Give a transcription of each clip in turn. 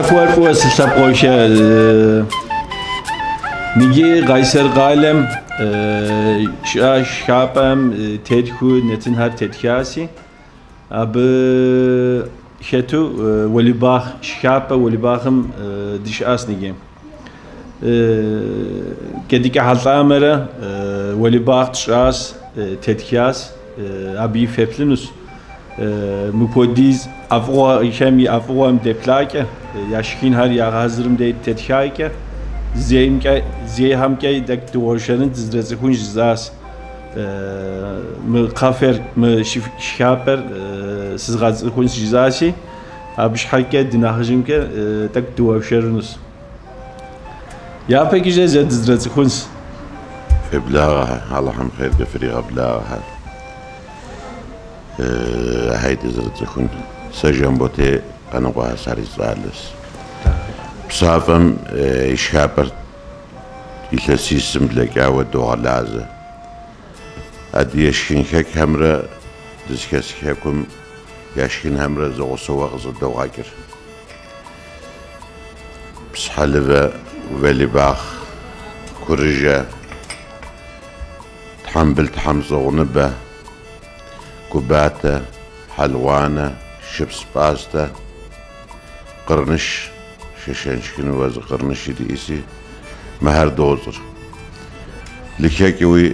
Махуэр фӏыуэ, си лъэпкъэгъухэ. Ныджы Къайсэр къалэм щыӏэ шхапӏэм тетхыу нэтынхэр тетхаси, абы хэту уэлибах шхапӏэ уэлибахым дыщыӏащ ныджы. Джэдыкӏэ хьэлӏамэрэ уэлибах тщӏащ, тетхащ, абыи феплъынущ. Мыпхуэдиз ӏэфӏыгъуэхэм и ӏэфӏыгъуэм деплъакӏэ, я шхынхэр ягъэхьэзырым дей тетхакӏэ, зеймкӏэ, зейхэмкӏэ тӏэкӏу дыуэршэрын дызэрыцӏыхун жызӏащ. Мы кафер, мы шхапӏэр сызгъэцӏыхунщ жызӏащи, абы щхьэкӏэ ди нэхъыжьымкӏэ тӏэкӏу дыуэршэрынущ. Япэкӏэ зэ дызэрыцӏыхунщ. Феблагъэхэ, Алыхьым хъеркӏэ фригъэблагъэхэ. Ахьей дызэрыцӏыхун. Сэ Жамботей Къаныкъуэхэ сарищӏалэщ. Пщафӏэм и шхапӏэр илъэсищым блэкӏауэ догъэлажьэ. Адыгэ шхынхэкӏхэмрэ дызыхэс хэкум я шхынхэмрэ зэгъусэуэ къыщӏыдогъэкӏыр. Псыхьэлывэ, уэлибах, курыжэ, тхьэмбыл тхьэмщӏыгъуныбэ, губатэ, хьэлгъуанэ, шыпс пӏастэ, къырныш, шэшэн шхыныуэ зы къырныш диӏэси, мыхэр дощӏыр. Лыхэкӏыуи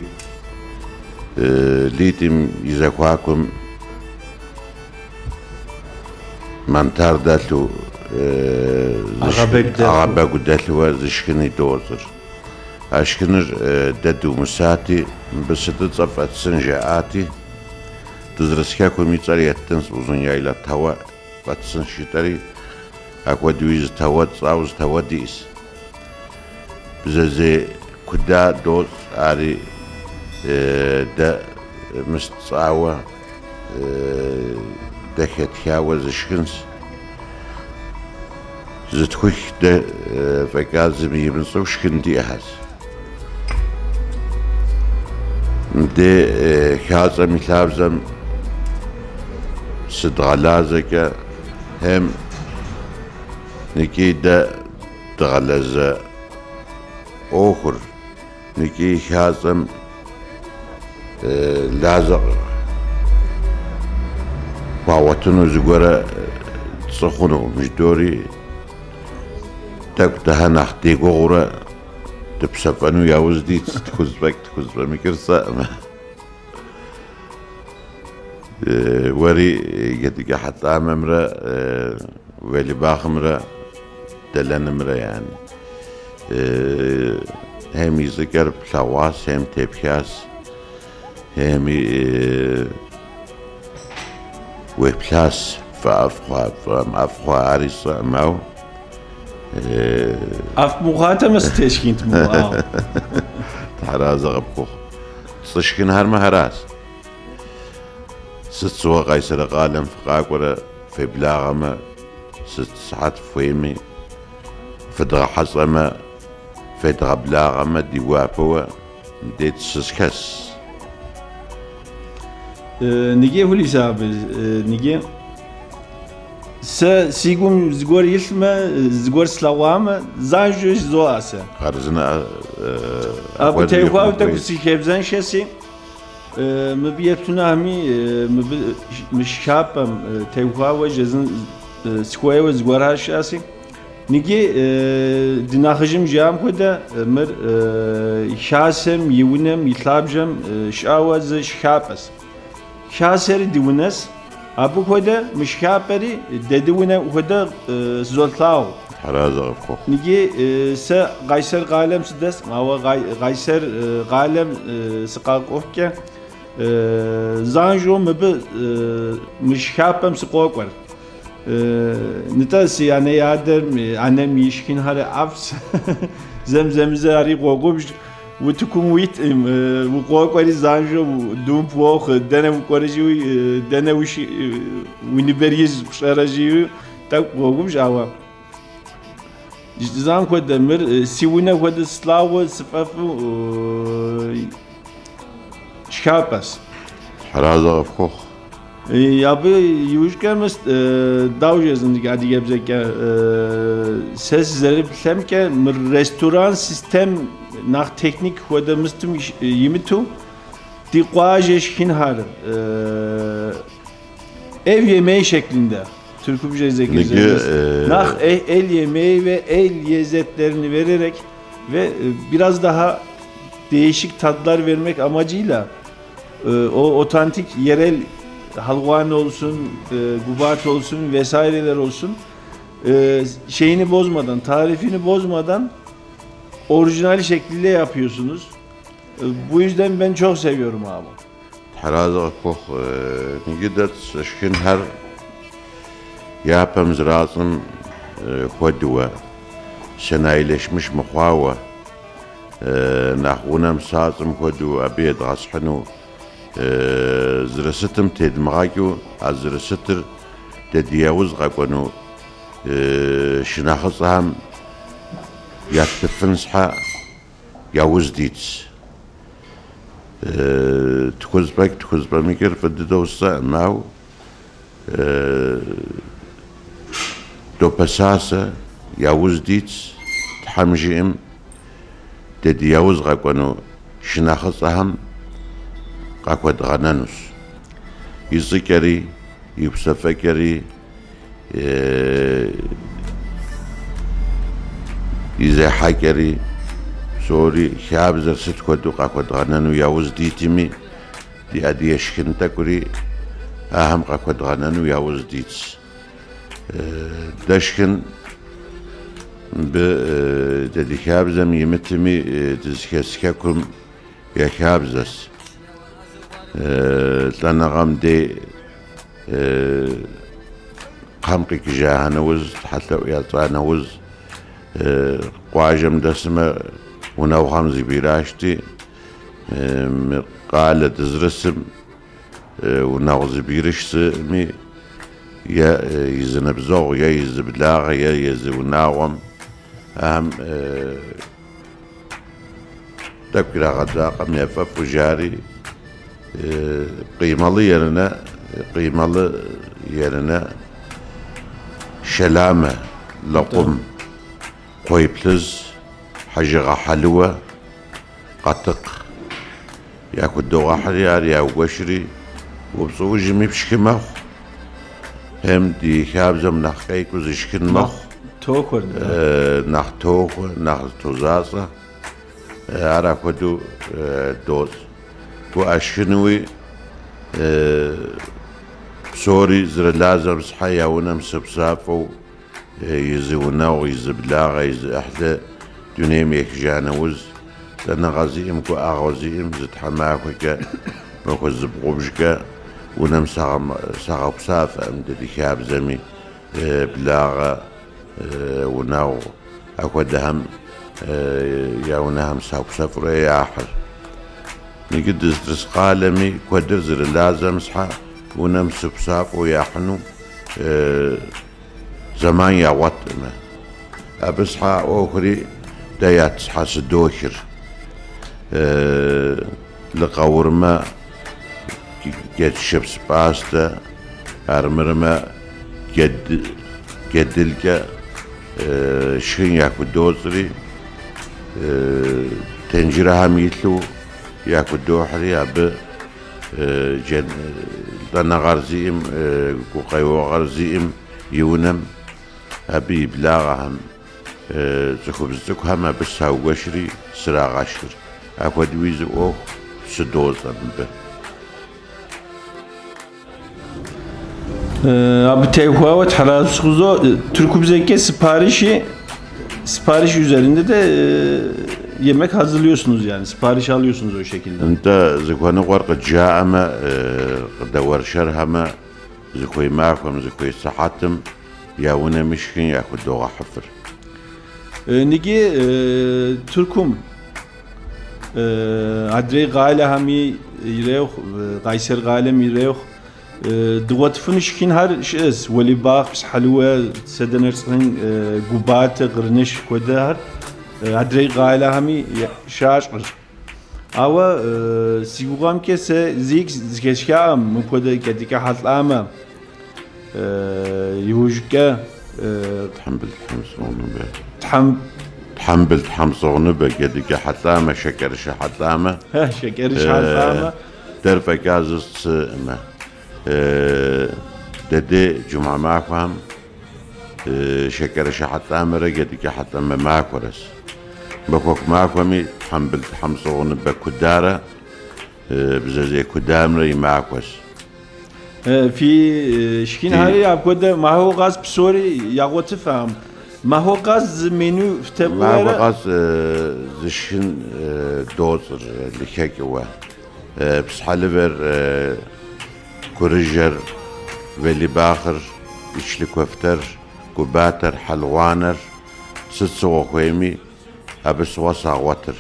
литӏым и зэхуакум мантар дэлъу, ӏэгъэбэгу дэлъуэ зы шхыни дощӏыр. А шхыныр дэ думысати, мыбы сытыцӏэ фӏэтсын жаӏати, дызэрыс хэкум и цӏэр еттынщ, Узун-Яйла тэуэ фӏэтсынщ жытӏэри, апхуэдэуи зы тэуэ тщӏауэ зы тэуэ диӏэщ. Бдзэжьей куда дощӏ, ари дэ мыст тщӏауэ, дэ хэтхауэ зы шхынщ. Зытхух дэ фӏэкӏа зыми имыщӏэу шхын диӏэхэщ. Мыдей хащӏэм и лъабжьэм щыдгъэлажьэкӏэ хьэм икӏи дэ дгъэлэжьэ ӏуэхур, икӏи хащӏэм лажьэ хуагъуэтыну зыгуэрэ тщӏы хъунукъым жыдори, тӏэкӏу дыхьэ нэхъ дегугъурэ дыпщэфӏэну яужь дитщ, тхузэфӏэкӏ тхузэфӏэмыкӏыр сщӏэкъым. Уэри джэдыкӏэ хьэлӏамэмрэ уэлибахымрэ дэлэнымрэ яни. Хьэм и щӏыкӏэр плъэгъуащ, хьэм теплъащ, хьэми уеплъащ, фӏэӏэфӏ хъуа, фӏэмыӏэфӏ хъуа, ари сщӏэкъым, ауэ. ӏэфӏ мыхъуатэмэ сытешхынт мыгъуагъ. Тхьэразэ къыпхухъу. Тщӏы шхынхэр мыхэращ. Сыт щыгъуэ Къайсэры къалэм фыкъакӏуэрэ феблагъэмэ, сыт сыхьэт фхуейми, фыдгъэхьэщӏэмэ, федгъэблагъэмэ, ди гуапэуэ мыдей дыщысхэс. Ныджы Хулис абы, ныджы сэ си гум зыгуэр илъмэ, зыгуэр слъэгъуамэ, занщӏэу жызоӏэ сэ. Хъарзынэ. Абы теухуауэ тӏэкӏу сыхабзэншэси, мыбы еплъынухэми, мыбы мы шхапӏэм теухуауэ жезын сыхуейуэ зыгуэрхэр щыӏэси. Ныджы ди нэхъыжьым жиӏам хуэдэ мыр хасэм и унэм и лъабжьэм щыӏауэ зы шхапӏэс. Хасэри ди унэс, абы хуэдэ мы шхапӏэри дэ ди унэм хуэдэ сызолъагъу. Тхьэразэ къыпхухъу. Ныджы сэ Къайсэр къалэм сыдэскъым, ауэ Къайсэр къалэм сыкъакӏуэхукӏэ занщӏэу мыбы мы шхапӏэм сыкъокӏуэр. Нтӏэ, си анэ адэр, анэм и шхынхэр ӏэфӏщ. Зэм-зэмызэ ари къогубжь. Утыкум уиткъым, укъокӏуэри занщӏэу думп уохъу, дэнэ укӏуэрэ жиӏэу, дэнэ уи ныбэр из пщӏэрэ жиӏэу тӏэкӏу къогубжь, ауэ жызӏам хуэдэ мыр си унэ хуэдэ слъагъуу сыфӏэфӏу шхапӏэщ. Тхьэразэ къыфхухъу. Абы иужькӏэ мыс дауэ жезӏэн адыгэбзэкӏэ сэ сызэрыплъэмкӏэ мыр ресторан систем нэхъ техник хуэдэ мыстым имыту ди къуажэ шхынхэр ev yemeği şeklinde Türkçe Nah el yemeği ve el lezzetlerini vererek ve biraz daha değişik tatlar vermek amacıyla o otantik yerel halgani olsun, gubat olsun vesaireler olsun şeyini bozmadan, tarifini bozmadan orijinal şekliyle yapıyorsunuz. Bu yüzden ben çok seviyorum abi. Тхьэразэ къыпхухъу, иджы шхынхэр япэм зэращӏым хуэдэуэ, санаилэшмыш мыхъуауэ, нэхъ унэм щащӏым хуэдэу абы едгъэщхьыну, зэрысытым тедмыгъэкӏыу, а зэрысытыр дэ ди яужь къэкӏуэну шынэхъыщӏэхэм яттыфын щхьэ яужь дитщ. Тхузэфӏэкӏ тхузэфӏэмыкӏыр фӏы дыдэу сщӏэкъым, ауэ допэсасэ яужь дитщ, Тхьэм жиӏэм дэ ди яужь къэкӏуэну шынэхъыщӏэхэм къахуэдгъэнэнущ. И щӏыкӏэри, и пщэфӏэкӏэри, и зехьэкӏэри, псори хабзэр сыт хуэдэу къахуэдгъэнэну яужь дитми, ди адыгэ шхын тӏэкӏури ахэм къахуэдгъэнэну яужь дитщ. Дэ шхын мыбы дэ ди хабзэм имытми, дызыхэс хэкум я хабзэщ. Лӏэныгъэм дей кхъэм къикӏыжаха нэужь, тхьэлъэӏу ящӏа нэужь, къуажэм дэсмэ унагъуэхэм зыбирашти, къалэ дызэрысым унагъуэ зыбирышсми, е и зы ныбжьэгъу, е и зы благъэ, е езы унагъуэм ахэм тӏэкӏу ирагъэдзакъэм яфӏэфӏу жари, къималы ерынэ шэламэ, лэкъум, кхъуейплъыжь, хьэжыгъэ хьэлыуэ, къатыкъ яхудогъэхьри, ар яугуэшри, упщӏыӏужми пшхы мэхъу. Хэм ди хабзэм нэхъ къекӏуу зышхын мэхъу. Тохуэр. Нэхъ тохуэ, нэхъ тозащӏэ. Ар апхуэдэу дощӏ. Гуӏэ шхынуи псори зэрылажьэм щхьэ я унэм щыпщафӏэу и зы унэгъу, и зы благъэ, и зы ӏыхьлы дунейм ехыжа нэужь, лӏэныгъэ зиӏэм, гуӏэгъуэ зиӏэм зы тхьэмахуэкӏэ, махуэ зыбгъубжкӏэ унэм сагъэпщафӏэкъым дэ ди хабзэми, благъэ, унэгъу апхуэдэхэм я унэхэм саупщэфӏурэ яхьыр. Иджы дызэрыс къалэми куэдыр зэрылажьэм щхьэ унэм щыпщафӏэу яхьыну зэман ягъуэткъымэ. Абы щхьэ а ӏуэхури дэ ятщхьэщыдохыр. Лы къаурмэ, джэд шыпс пӏастэ, армырмэ джэдылкӏэ шхын яхудощӏри, тенджырэхэм илъу яхудохьри, абы лӏэныгъэр зиӏэм, гукъеуэгъэр зиӏэм и унэм, абы и благъэхэм, цӏыхубз цӏыкӏухэм абы саугуэшри срагъэшхыр. Апхуэдэуи зы ӏуэху щыдощӏэ мыбы. Абы теухуауэ тхьэразэ Türkübzeke sipariş üzerinde de yemek hazırlıyorsunuz yani sipariş alıyorsunuz o şekilde. Нтӏэ зыхуэныкъуэр къыджаӏэмэ, къыдэуэршэрхэмэ, зыхуей махуэм, зыхуей сыхьэтым я унэми шхын яхудогъэхьыфыр. Ниги Türkum адрей къалэхэми ирехъу, Къайсэр къалэм ирехъу, дыгъуэтыфыну шхынхэр щыӏэщ. Уэлибахъ, псыхьэлыуэ, сэдэнэрцӏын, губатэ, гъырныш хуэдэхэр адрей къалэхэми щащӏыр. Ауэ си гугъэмкӏэ сэ зикӏ зыхэсхакъым мыпхуэдэ джэдыкӏэ хьэлӏамэ. Иужькӏэ Тхьэмбыл тхьэмщӏыгъуныбэ. Тхьэмбыл тхьэмщӏыгъуныбэ, джэдыкӏэ хьэлӏамэ, шэкӏэрышэ хьэлӏамэ. Шэкӏэрышэ хьэлӏамэ. Дэр фӏэкӏа зыщӏымэ. Дэдей джумгьэ махуэхэм шэкӏэрышэ хьэлӏамэрэ джэдыкӏэ хьэлӏамэ махуэрэс. Махуэку махуэми тхьэмбыл тхьэмщӏыгъуныбэ кударэ бзэзей кудамрэ и махуэщ. Фи шхынхэри апхуэдэ махуэ къэс псори ягъуэтыфакъым. Махуэ къэс зы меню фтэпӏуэрэ? Махуэ къэс зы шхын дощӏыр лыхэкӏыуэ. Псыхьэлывэр, курыжэр, велибахъыр, ичлы куэфтэр, губатэр, хьэлгъуанэр сыт сыгъуэ хуейми, абы сыгъуэ сагъуэтыр.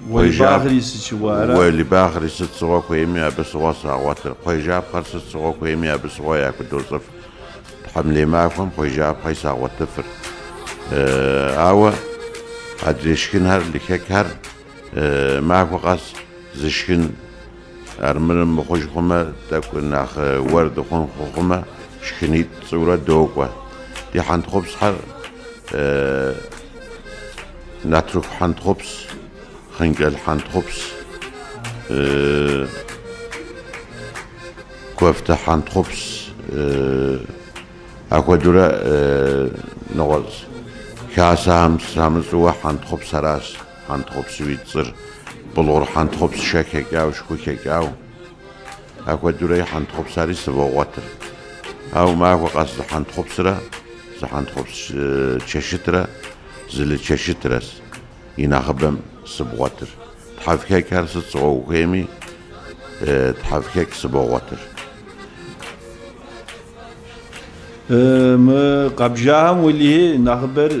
Уэлибахъри сыт щыгъуэ ара? Уэлибахъри сыт сыгъуэ хуейми, абы сыгъуэ сагъуэтыр. Кхъуейжьапхъэр сыт сыгъуэ хуейми, абы сыгъуэ яхудощӏыф. Тхьэмлей махуэм кхъуейжьапхъэи сагъуэтыфыр. Ауэ адрей шхынхэр, лыхэкӏхэр махуэ къэс зы шхын армырым мыхъуж хъумэ, тӏэкӏу нэхъ уэр дыхъун хъумэ, шхынитӏ тщӏыурэ докӏуэ. Ди хьэнтхъупсхэр натрыху хьэнтхъупс, хъынкӏэл хьэнтхъупс, куэфтэ хьэнтхъупс, апхуэдэурэ нэгъуэщӏ хасэхэм самыщӏыуэ хьэнтхъупс аращ, хьэнтхъупсуи тщӏыр, булгъур хьэнтхъупс шэ хэкӏауэ, шху хэкӏауэ. Апхуэдэурэ и хьэнтхъупсари сывогъуэтыр. Ауэ махуэ къэс зы хьэнтхъупсрэ, зы хьэнтхъупс чэшытрэ, зы лы чэшытрэс и нэхъыбэм сыбгъуэтыр. Тхьэвхэкӏхэр сыт сыгъуэ ухуейми, тхьэвхэкӏ сыбогъуэтыр. Мы къэбжахэм уэлэхьи нэхъыбэр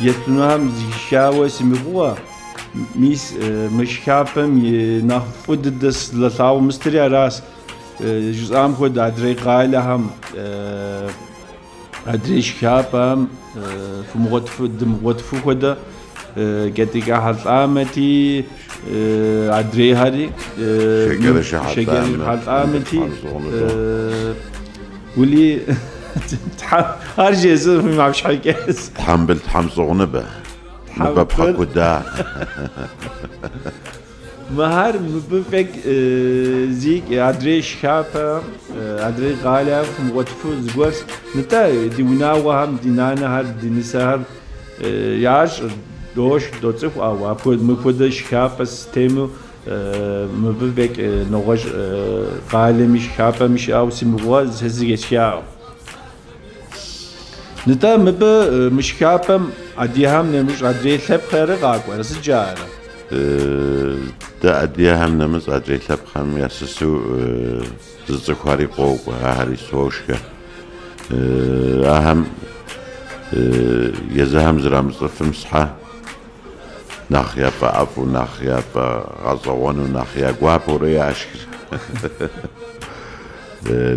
етынухэм зыхишауэ симыгугъэ. Мис мы шхапӏэм и нэхъ фӏы дыдэ сызэлъагъуу мыстри аращ. Жысӏам хуэдэ адрей къалэхэм, адрей шхапӏэхэм фымыгъуэтыфу, дымыгъуэтыфу хуэдэ джэдыкӏэ хьэлӏамэти, адрейхэри Шэкӏэрышэ шэкӏэрышэ хьэлӏамэти, ули ар жезыӏэм абы щхьэкӏэ. Тхьэмбыл тхьэмщӏыгъуныбэ, ныбэпхъэ куда. Мыхэр мыбы фӏэкӏ зикӏ адрей шхапӏэм, адрей къалэхэм фымыгъуэтыфу зыгуэр. Нтӏэ, ди унагъуэхэм, ди нанэхэр, ди нысэхэр ящӏыр, дошх, доцӏыху, ауэ мыпхуэдэ шхапӏэ систему мыбы фӏэкӏ нэгъуэщӏ къалэми шхапӏэми щыӏэу симыгугъэ сэ зыхэсхакъым. Нтӏэ, мыбы мы шхапӏэм адыгэхэм нэмыщӏ адрей лъэпкъхэри къакӏуэрэ, сыт жаӏэрэ? Дэ адыгэхэм нэмыщӏ адрей лъэпкъхэм ящыщу зы цӏыхухэри къокӏуэ, ахэри сошхэ. Ахэм езыхэм зэрамыщӏыфым щхьэ нэхъ яфӏэӏэфӏу, нэхъ яфӏэгъэщӏэгъуэну, нэхъ я гуапэурэ яшхыр.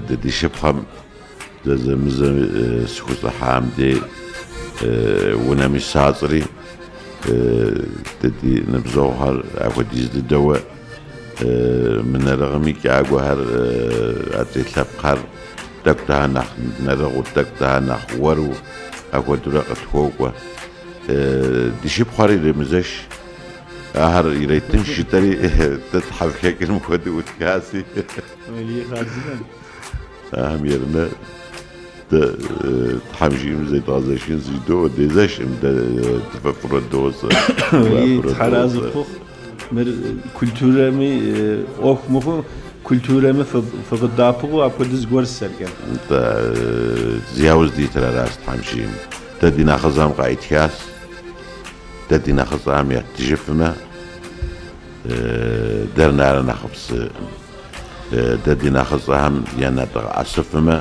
Дэ ди шыпхъэм зэзэмызэ сыхущӏыхьам дей унэми сащӏри, дэ ди ныбжьэгъухэр апхуэдиз дыдэуэ мынэрыгъми кӏагуэхэр, адрей лъэпкъхэр тӏэкӏу дыхьэ нэхъ нэрыгъыу, тӏэкӏу дыхьэ нэхъ уэру апхуэдэурэ къытхуокӏуэ. Ди шыпхъухэр иремызэш, ахэр иретынш жытӏэри дэ тхьэвхэкӏым хуэдэу ӏутхаси. Ахэм ерынэ дэ Тхьэм жиӏэм зедгъэзэшын жыдоӏэ, дезэшым, дэ дыфӏэфӏурэ дощӏэ. Тхьэразы хъухъу, мыр культурэми ӏуэху мыхъу, культурэми фыкъыдапыгъуу апхуэдэ зыгуэр сэркӏэ. Нтӏэ, зи яужь дитыр аращ Тхьэм жиӏэм. Дэ ди нэхъыжьхэм къаӏитхащ, дэ ди нэхъыщӏэхэм яттыжыфмэ, дэр нэрэ нэхъыфӏ. Дэ ди нэхъыщӏэхэм я нэдгъэӏэсыфмэ,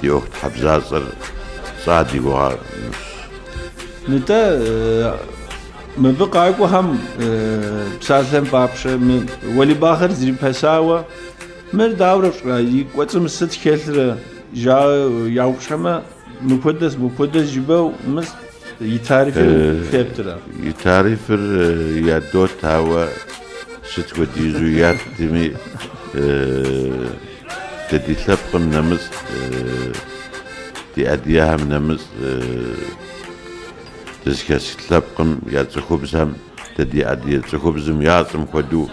ди ӏуэху тхьэбзащӏэр тщӏа ди гугъэнущ. Нтӏэ, мыбы къакӏуэхэм псалъэм папщӏэ мы уэлибахъэр зрипэсауэ, мыр дауэрэ фщӏырэ, и кӏуэцӏым сыт хэлърэ жаӏэу яупщӏэмэ, мыпхуэдэщ, мыпхуэдэщ жыпӏэу мыс. И тарифыр фептырэ? И тарифыр ядот, ауэ сыт хуэдизу яттми, дэ ди лъэпкъым нэмыщӏ, ди адыгэхэм нэмыщӏ, дызыхэс лъэпкъым я цӏыхубзхэм, дэ ди адыгэ цӏыхубзым ящӏым хуэдэу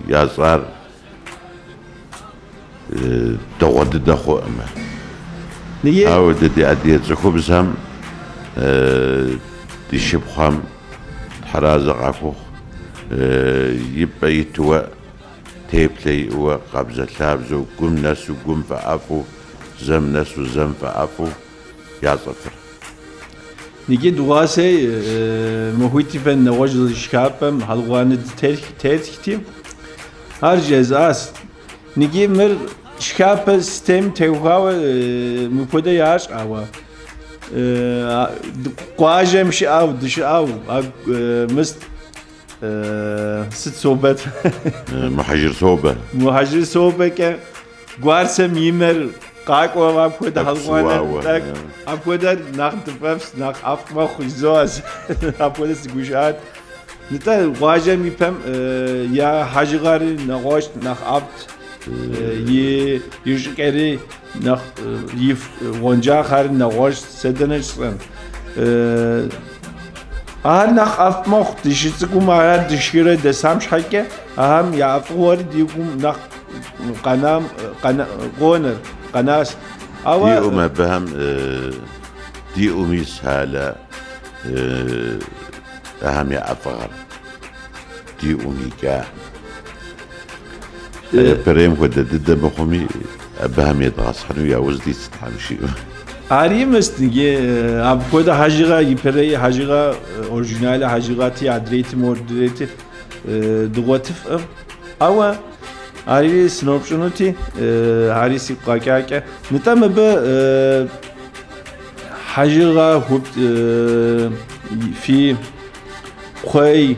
ящӏар дэгъуэ дыдэ хъуӏымэ. Ауэ дэ ди адыгэ цӏыхубзхэм, ди шыпхъухэм тхьэразэ къахухъу, и пӏэ итуэ, теплъэ иӏэуэ, къабзэлъабзэу, гум нэсу, гум фӏэӏэфӏу, зэм нэсу, зэм фӏэӏэфӏу ящӏыфыр. Иджы дыгъуасэ махуитӏ ипэ нэгъуэщӏ зы шхапӏэм хьэлыгъуанэ дытетхти, ар жезӏащ. Иджы мыр шхапӏэ системэм теухуауэ мыпхуэдэ ящӏ, ауэ къуажэм щыӏэу, дыщыӏэу, мыст сыт собэт? Мухьэжыр собэ. Мухьэжыр собэкӏэ гуарцэм и мэр къакӏуэу апхуэдэ хьэлыгъуанэ тӏэкӏу, апхуэдэр нэхъ дыфӏэфӏщ, нэхъ ӏэфӏ мэхъу жызоӏэ, апхуэдэ сыгушыӏат. Нтӏэ, къуажэм и пэм я хьэжыгъэри нэгъуэщӏ нэхъ ӏэфӏт, и щӏыкӏэри нэхъ и гъуэнджахъэри нэгъуэщӏ, сэ дэнэ жысӏэн. Ар нэхъ ӏэфӏ мэхъу, дыщыцӏыкӏум ара дышхырэ дэсам щхьэкӏэ, ахэм я ӏэфӏыгъуэри ди гум нэхъ къэнам, къонэр, къэнащ. Ауэ Диӏэм абыхэм диӏэм ис алэ ахэм я ӏэфӏыгъэр диӏэм икӏа. Япэрейм хуэдэ дыдэ мыхъуми, абыхэм едгъэсхьыну яужь дитщ Тхьэм жиӏэу. Ари мыст, иджы апхуэдэ хьэжыгъэ, ипэрей хьэжыгъэ, оригинал хьэжыгъэти, адрейти, модрейти дыгъуэтыфӏым. Ауэ ари сынопщӏынути, ари сигу къэкӏакӏэ. Нтӏэ мыбы хьэжыгъэ фи кхъуей,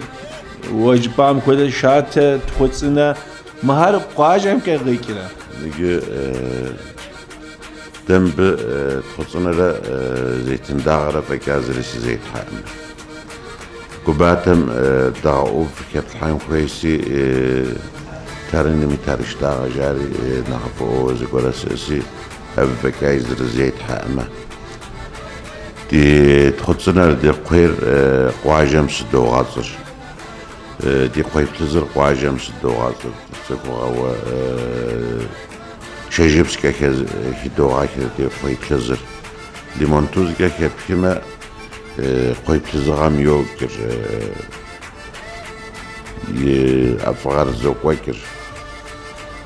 уэжыпӏам хуэдэ шатэ, тхъуцӏынэ, мыхэр къуажэмкӏэ къикӏрэ? Иджы дэ мыбы тхъуцӏынэрэ зейтын дагъэрэ фӏэкӏа зыри щызетхьэкъым. Губатэм дагъэ ӏув хэплъхьэн хуейси, тарыным и тарыш дагъэ жари нэхъыфӏыӏуэу зыгуэрэ сыӏыси, абы фӏэкӏа зыри зетхьэкъымэ. Ди тхъуцӏынэр, ди кхъуейр къуажэм щыдогъэщӏыр. Ди кхъуейплъыжьыр къуажэм щыдогъэщӏыр. Цӏыхугъэуэ шэжыпскӏэ хыдогъэхыр ди кхъуейплъыжьыр. Лимон тузкӏэ хэпхымэ, кхъуейплъыжьыгъэм йокӏыр, и ӏэфӏыгъэр зокӏуэкӏыр.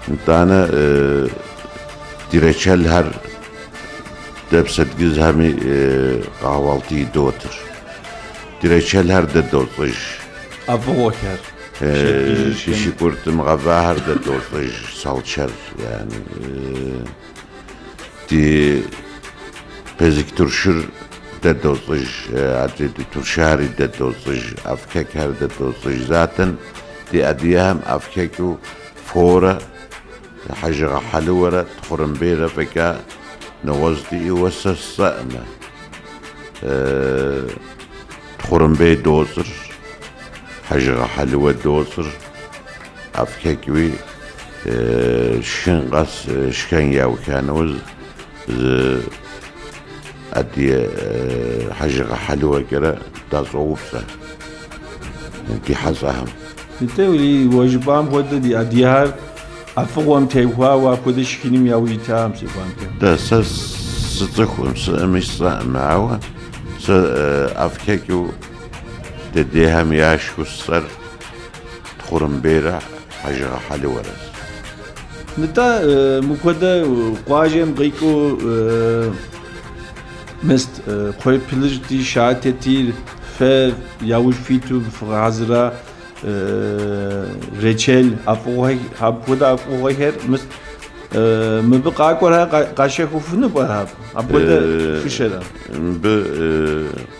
Нтӏанэ ди рэчэлхэр дэ пщэдджыжьхэми къэхьуалты идотыр. Ди рэчэлхэр дэ дощӏыж. ӏэфӏыгъуэхэр. Шышыкӏуртӏым гъэвахэр дэ дощӏыж, салчэр, яни. Ди пезик туршыр дэ дощӏыж, адрей ди туршари дэ дощӏыж, ӏэфӏхэкӏхэр дэ дощӏыж. Затэн ди адыгэхэм ӏэфӏхэкӏыу форэ, хьэжыгъэ хьэлыуэрэ тхъурымбейрэ фӏэкӏа нэгъуэщӏ диӏэуэ сэ сщӏэӏымэ. Тхъурымбей дощӏыр, хьэжыгъэ хьэлыуэ дощӏыр, ӏэфӏхэкӏыуи шхын къэс шхэн яуха нэужь зы адыгэ хьэжыгъэ хьэлыуэкӏэрэ дащӏоупщӏэ ди хьэщӏэхэм. Нтӏэ, уэ жыпӏам хуэдэ ди адыгэхэр ӏэфӏыгъуэм теухуауэ апхуэдэ шхыным яужь итахэм си къуамкӏэ. Дэ сэ сыцӏыхуӏым, сыӏыми сщӏэӏым, ауэ сэ ӏэфӏхэкӏыу дэдейхэм яшхыу сщӏэр тхъурымбейрэ хьэжыгъэ хьэлыуэрэщ. Нтӏэ, мыпхуэдэ къуажэм къикӏыу мыст кхъуейплъыжьти, шатэти, фэ яужь фиту фыгъэхьэзыра рэчэл ӏэфӏыгъуэ, апхуэдэ ӏэфӏыгъуэхэр мыст мыбы къакӏуэрэ къащэхуфыну пӏэрэ апхуэдэ фыщэрэ? Мыбы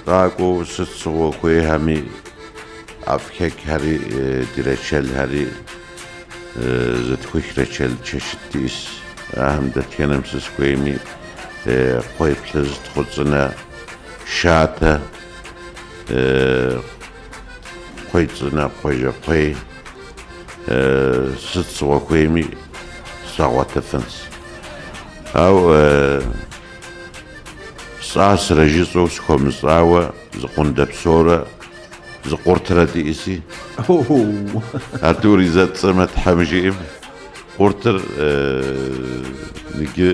къакӏуэу сыт щыгъуэ хуейхэми ӏэфӏхэкӏхэри, ди рэчэлхэри зытхуих рэчэл чэщыт диӏэс. Ахэм дэтхэнэм сыс хуейми кхъуейплъыжь, тхъуцӏынэ, Шатэ, кхъуей цӏынэ, кхъуейжьэкхъуей, сыт сыгъуэ хуейми сагъуэтыфынс. Ауэ сӏасрэ жысӏэу схуэмыщӏауэ зы къундэ псорэ зы къуртрэ диӏэси. А тӏури зэтцӏэмэ Тхьэм жиӏэм, къуртыр ныджы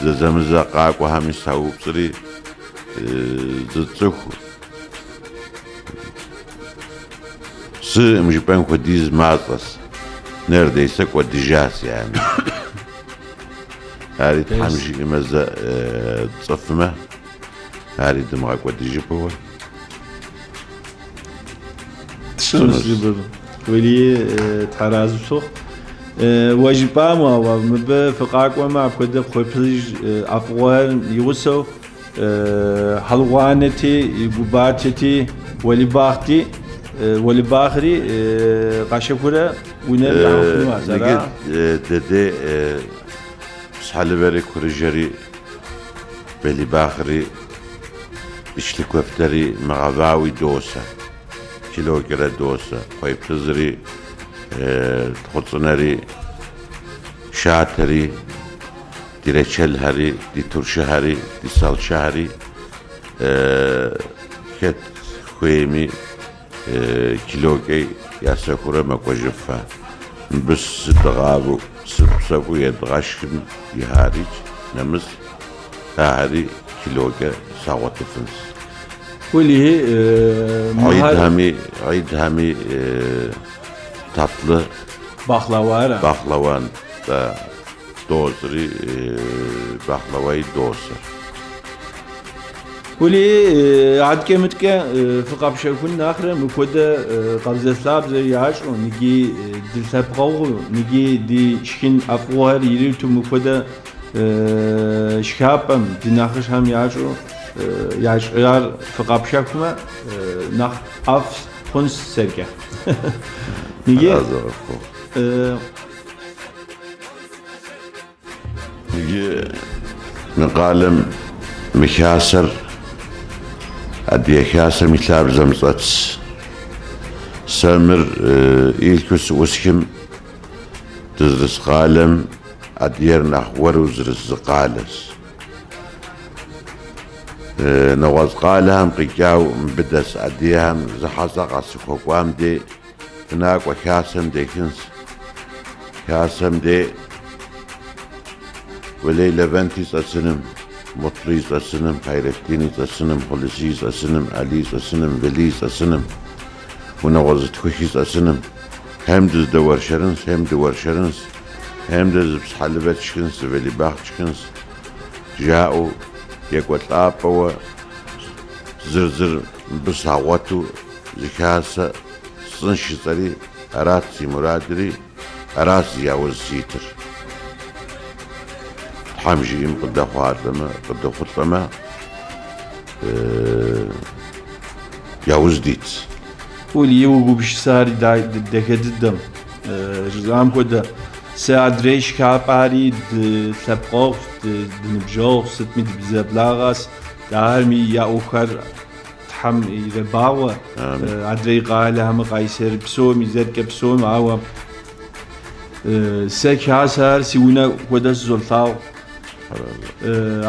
зэзэмызэ къакӏуэхэми саупщӏри, зы цӏыху сыӏым жыпӏэн хуэдиз мащӏэс, нэрдейсэ кӏуэдыжас яни. Ари Тхьэм жиӏэмэ зэ тцӏыфмэ, ари дымыгъэкӏуэдыжыпэуэ. Тщӏынущ жыпӏэр. Уэри Тхьэразэ пщыхъу. Уэ жыпӏам, ауэ мыбы фыкъакӏуэмэ, апхуэдэ кхъуейплъыжь ӏэфӏыгъуэхэр и гъусэу хьэлыгъуанэти, губачэти, уэлибахъти, уэлибахъри къащэхурэ унэм яхьыфыну ара? Дэдей псхьэлывэри курыжэри велибахъри ичлы куэфтэри мыгъэвауи досэ, килокӏэрэ досэ, кхъуейплъыжьри, тхъуцӏынэри, шатэри, ди рэчэлхэри, ди туршыхэри, ди салчэхэри хэт хуейми килокӏэ ясэхурэ мэкӏуэжыфэ. Мыбы сыдгъавэу, сыпсэхуу едгъэшхым ихьарикӏ нэмыщӏ, ахэри килокӏэ сагъуэтыфынс. Уэлэхьи, Гьидхэми татлы Бахлавара. Бахлаван дощӏри, бахлаваи досэ. Уэли, адэкӏэ-мыдэкӏэ фыкъэпщэхун нэхърэ мыпхуэдэ къабзэлъабзэ ящӏу, ныги ди лъэпкъэгъу, ныги ди шхын ӏэфӏыгъуэхэр ириту мыпхуэдэ шхапӏэм ди нэхъыжьхэм ящӏу ящӏар фыкъэпщэхумэ, нэхъ ӏэфӏ хъунщ сэркӏэ. Ныги Иджы мы къалэм мы хасэр Адыгэ Хасэм и лъабжьэм щӏэтщ. Сэ мыр илъху сыӏусхым дызэрыс къалэм адыгэр нэхъ уэру зэрыс зы къалэщ. Нэгъуэщӏ къалэхэм къикӏау мыбы дэс адыгэхэм зы хьэщӏэ къасыхуэкӏуам дей фынакӏуэ хасэм дехынщ. Хасэм дей уэлей Левенти щӏэсыным, Мутлуи щӏэсыным, Хайреттини щӏэсыным, Хъулыси щӏэсыным, Алий щӏэсыным, Велий щӏэсыным, унагъуэ зытхухи щӏэсыным. Хэм дыздэуэршэрынщ, хэм дыуэршэрынщ, хэм дэ зы псхьэлывэ тшхынщ, зы велибахъ тшхынщ, жаӏэу екӏуэлӏапӏэуэ зыр зыр мыбы сагъуэту зы хасэ сщӏынщ жысӏэри, арат си мурадри, арат зи яужь ситыр. Тхьэм жиӏэм къыдэхъуалӏэмэ, къыдэхъулӏэмэ, яужь дитщ. Уэли, угупсысари дахэ дыдэм. Жысӏам хуэдэ, сэ адрей шхапӏэри ди лъэпкъэгъу, ди ныбжьэгъу, сытми дызэблагъэс, ахэрми я ӏуэхухэр Тхьэм ирэбагъуэ, адрей къалэхэм Къайсэр псоми, зэркӏэ псоми, ауэ сэ хасэр си унэ хуэдэ сызолъагъу.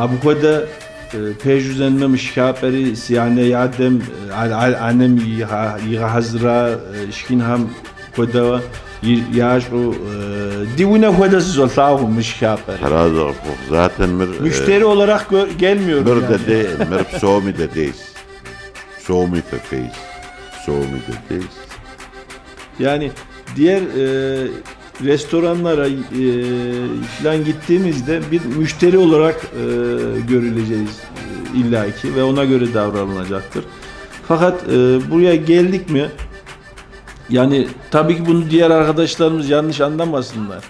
Абы хуэдэ пэжу зэнмэ мы шхапӏэри си анэ и адэм, анэм игъэхьэзыра шхынхэм хуэдэуэ ящӏу ди унэ хуэдэ сызолъагъу мы шхапӏэри. Тхьэразэ къыпхухъу затэм мыр Müşteri olarak gelmiyorum мыр yani. дэдей, мыр псоми дэдейщ. Псоми фэфейщ, псоми дэдейщ. Yani diğer restoranlara falan gittiğimizde bir müşteri olarak görüleceğiz illaki ve ona göre davranılacaktır. Fakat buraya geldik mi, yani tabii ki bunu diğer arkadaşlarımız yanlış anlamasınlar.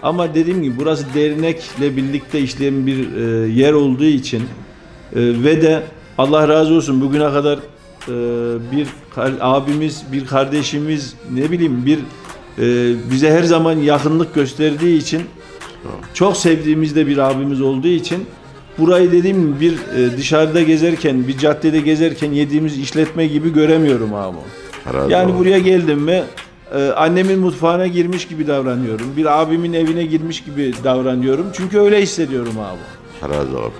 Ama dediğim gibi burası dernekle birlikte işleyen bir yer olduğu için ve de Allah razı olsun bugüne kadar bir abimiz, bir kardeşimiz, ne bileyim bir bize her zaman yakınlık gösterdiği için, çok sevdiğimiz de bir abimiz olduğu için Burayı dedim bir dışarıda gezerken, bir caddede gezerken yediğimiz işletme gibi göremiyorum ağam. Herhalde Yani o. buraya geldim mi annemin mutfağına girmiş gibi davranıyorum. Bir abimin evine girmiş gibi davranıyorum. Çünkü öyle hissediyorum abi. Herhalde o.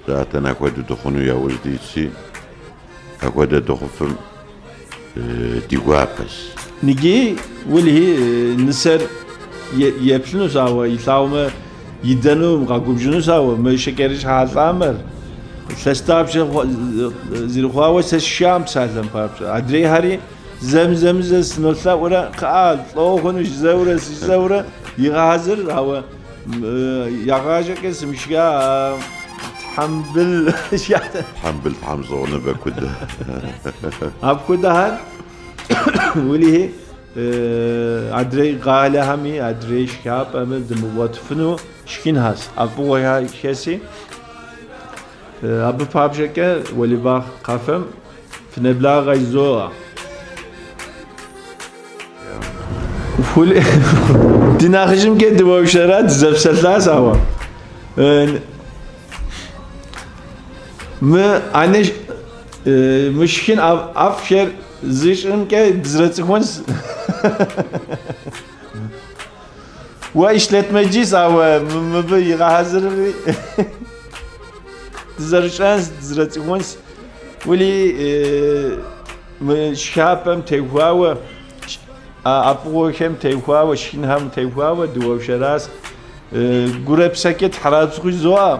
Zaten апхуэдэу дыхъуну яужь дитщи, апхуэдэ дыхъуфым ди гуапэщ. Ниги уэлэхьи нысэр еплъынущ, ауэ илъагъумэ идэну, къэгубжьынущ, ауэ мы шэкӏэрыщхьэ лӏамэр илъэс дапщэ зэрыхъуауэ сэ сшхам псалъэм папщӏэ. Адрейхэри зэм-зэмызэ сынолъэӏурэ, кхъыӏэ, лӏо хъунущ, зэурэ сызэурэ игъэхьэзыр, ауэ ягъащӏэкӏэ сымышха тхьэмбыл. Тхьэмбыл, тхьэмщӏыгъуныбэ кудэ. Апхуэдэхэр уэлэхьи адрей къалэхэми, адрей шхапӏэми дымыгъуэтыфыну шхынхэщ, ӏэфӏыгъуэхэр хэси. Абы папщӏэкӏэ Уэлибэхъ кафем фынеблагъэ жызоӏэ. Ди нэхъыжьымкӏэ дыуэршэра, дызэпсэлъащ, ауэ мы анэ мы шхын ӏэфӏхэр зыщӏымкӏэ дызэрыцӏыхунщ. Уэ işletmecис, ауэ мыбы игъэхьэзырри дызэрыщӏэнщ, дызэрыцӏыхунщ. Уэли мы шхапӏэм теухуауэ, ӏэфӏыгъуэхэм теухуауэ, шхынхэм теухуауэ дыуэршэращ. Гурэ псэкӏэ тхьэрапсхъу жызоӏэ.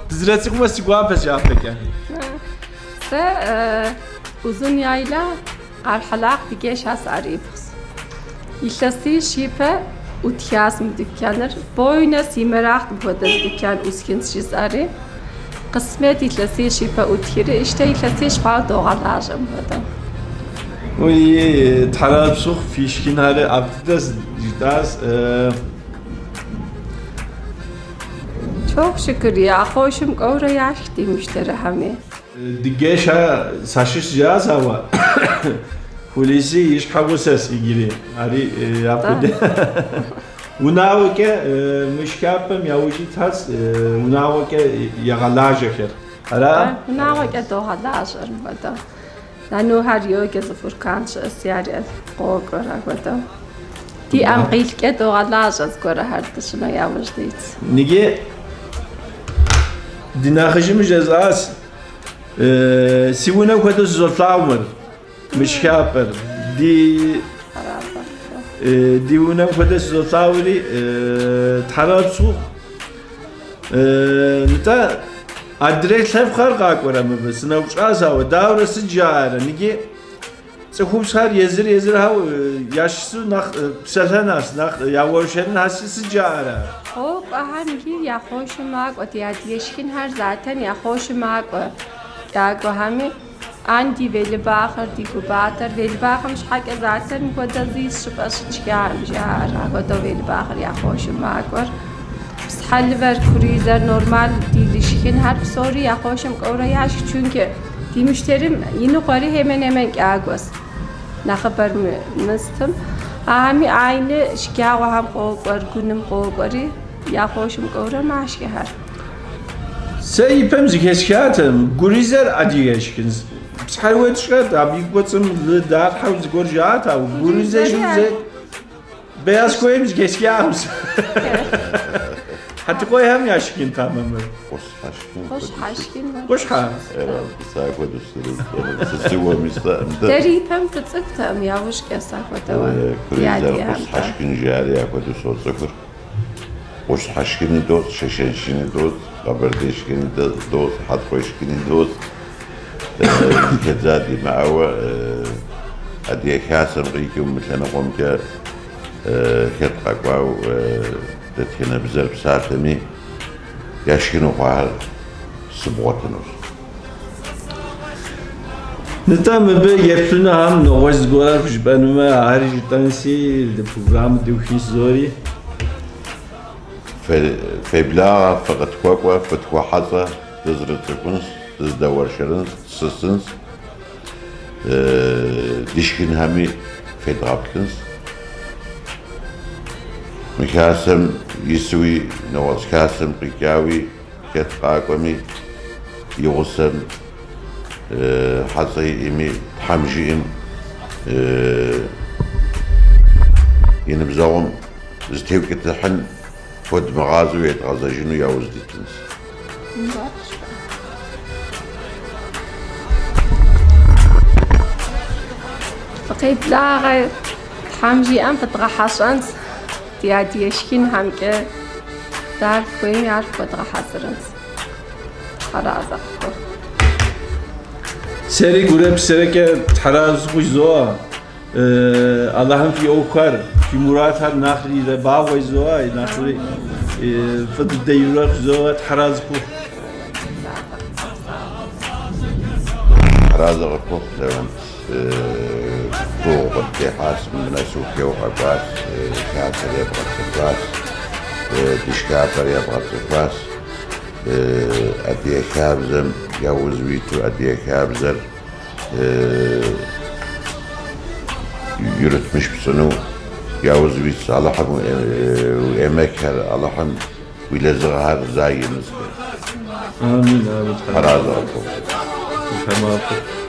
Дызэрыцӏыхумэ си гуапэщ япэкӏэ. Сэ Узун-Яйла Къархьэлакъ ди деж сарипхъущ. Илъэсищ ипэ ӏутхащ мы тыкуэныр. Бойнэ си мурад мыпхуэдэ зы тыкуэн ӏусхынщ жысӏэри. Къысмэт илъэсищ ипэ ӏутхри, ищтэ илъэсищ хъуауэ догъэлажьэ мыпхуэдэу. Уи тхьэрапсхъу фи шхынхэр ӏэфӏ дыдэщ жытӏащ. Çok şükür ya, хъуэшым кӏуэурэ яшх ди мüşteriхэми. Дыгешэ сащыщ жаӏащ, ауэ Хулиси и щхьэгъусэщ иджыри. Ари апхуэдэ. Унагъуэкӏэ мы шхапӏэм яужь итащ, унагъуэкӏэ ягъэлажьэхэр. Ара? Унагъуэкӏэ догъэлажьэр мыпхуэдэу. Нанухэр йоджэ зы Фуркан щыӏэс, яри къокӏуэр апхуэдэу. Ди ӏэм къилъкӏэ догъэлажьэ зыгуэрхэр дыщымэ яужь дитщ. Ниги ди нэхъыжьым жесӏащ, си унэ хуэдэу сызолъагъу мыр, мы шхапӏэр. Ди унэм хуэдэу сызолъагъури, тхьэрапсхъу. Нтӏэ, адрей лъэпкъхэр къакӏуэрэ мыбы, сыноупщӏащ, ауэ дауэрэ сыт жаӏэрэ? Ниги цӏыхубзхэр езыр-езырхэу ящыщу нэхъ псэлъэнащ, нэхъ яуэршэрынащи, сыт жаӏэрэ? Къокӏуэхэр ниги я хъуэшым макӏуэ, ди адыгэ шхынхэр затэн я хъуэшым макӏуэ. Кӏакӏуэхэми ан ди велибахъыр, ди губатэр, велибахъым щхьэкӏэ затэн мыпхуэдэ зы щӏыпӏэ щытшхам жаӏэр, апхуэдэу велибахъыр я хъуэшым макӏуэр. Псыхьэлывэр, куризэр, нормал ди лышхынхэр псори я хъуэшым кӏуэурэ яшх, çünkü ди мüşтерим иныкъуэри hemen-hemen кӏакӏуэс. Нэхъыбэр мыстым. Ахьэми айны шкӏагъуэхэм къокӏуэр, гуным къокӏуэри я хъуэшым кӏуэурэ машхэхэр. Сэ ипэм зыхэсхатэм, гуризэр адыгэ шхын. Псыхьэлыуэ тщӏэт, абы и кӏуэцӏым лы далъхьэу зыгуэр жаӏат, ауэ гуризэ жызэ Beyazköy'üm зыхэсхам. Хьэтыкъуейхэм я шхын тамэмыр. Къущхьэ шхын. Къущхьэ шхын. Къущхьэ. Сэ апхуэдэу сысыуэми сӏэм. Дэри ипэм дыцӏыкӏутэкъым, яужькӏэ сэ апхуэдэу ди Куризэр адыгэхэм. къущхьэ шхын жари апхуэдэу соцӏыхур. Къущхьэ шхыни дощӏ, шэшэн шхыни дощӏ, къэбэрдей шхыни дощӏ, хьэтыкъуей шхыни дощӏ. Зыхэдза димыӏауэ адыгэ хасэм къикӏыу мы лъэныкъуэмкӏэ хэт къэкӏуау дэтхэнэ бзэр псалъэми яшхыну хъуахэр сыбгъуэтынущ. Нтӏэ мыбы еплъынухэм нэгъуэщӏ зыгуэрхэр жыпӏэнумэ, ари жытӏэнси, программэ дыухынщ зори. Феблагъэ, фыкъытхуэкӏуэ, фытхуэхьэщӏэ, дызэрыцӏыхунщ, дыздэуэршэрынщ, дысысынщ, ди шхынхэми федгъэплъынщ. Мы хасэм Исуи нэгъуэщӏ хасэм къикӏауи хэт къакӏуэми и гъусэм хьэщӏэ иӏэми Тхьэм жиӏэм и ныбжьэгъум зытеукӏытыхьын хуэдмыгъазэу едгъэзэжыну яужь дитынщ. Фыкъеблагъэ, Тхьэм жиӏэм фыдгъэхьэщӏэнщ, ди адыгэ шхынхэмкӏэ дар фхуейми ар фхуэдгъэхьэзырынщ. Тхьэразэ къыфхухъу. Сэри гурэ псэрэкӏэ тхьэразэ хужызоӏэ. Аллахьым фи ӏуэхухэр, фи мурадхэр нэхъри ирэбагъуэ жызоӏэ, нэхъри фӏы дыдэ ирэхъу жызоӏэ, тхьэразэ хухъу. Тхьэразэ къыпхухъу, Лэуэнт. Гугъу къыддехьащ, мыбы нэс ухуейуэ укъэкӏуащ, хасэр ебгъэцӏыхуащ, ди шхапӏэр ебгъэцӏыхуащ. Адыгэ хабзэм яужь уиту адыгэ хабзэр юрытмыш пщӏыну яужь уитщ. Алыхьым уи эмэкхэр, Алыхьым уи лэжьыгъэхэр зай имыщӏ. Амин, амин. Тхьэразэ къыпхухъу. Тхьэмахуэ.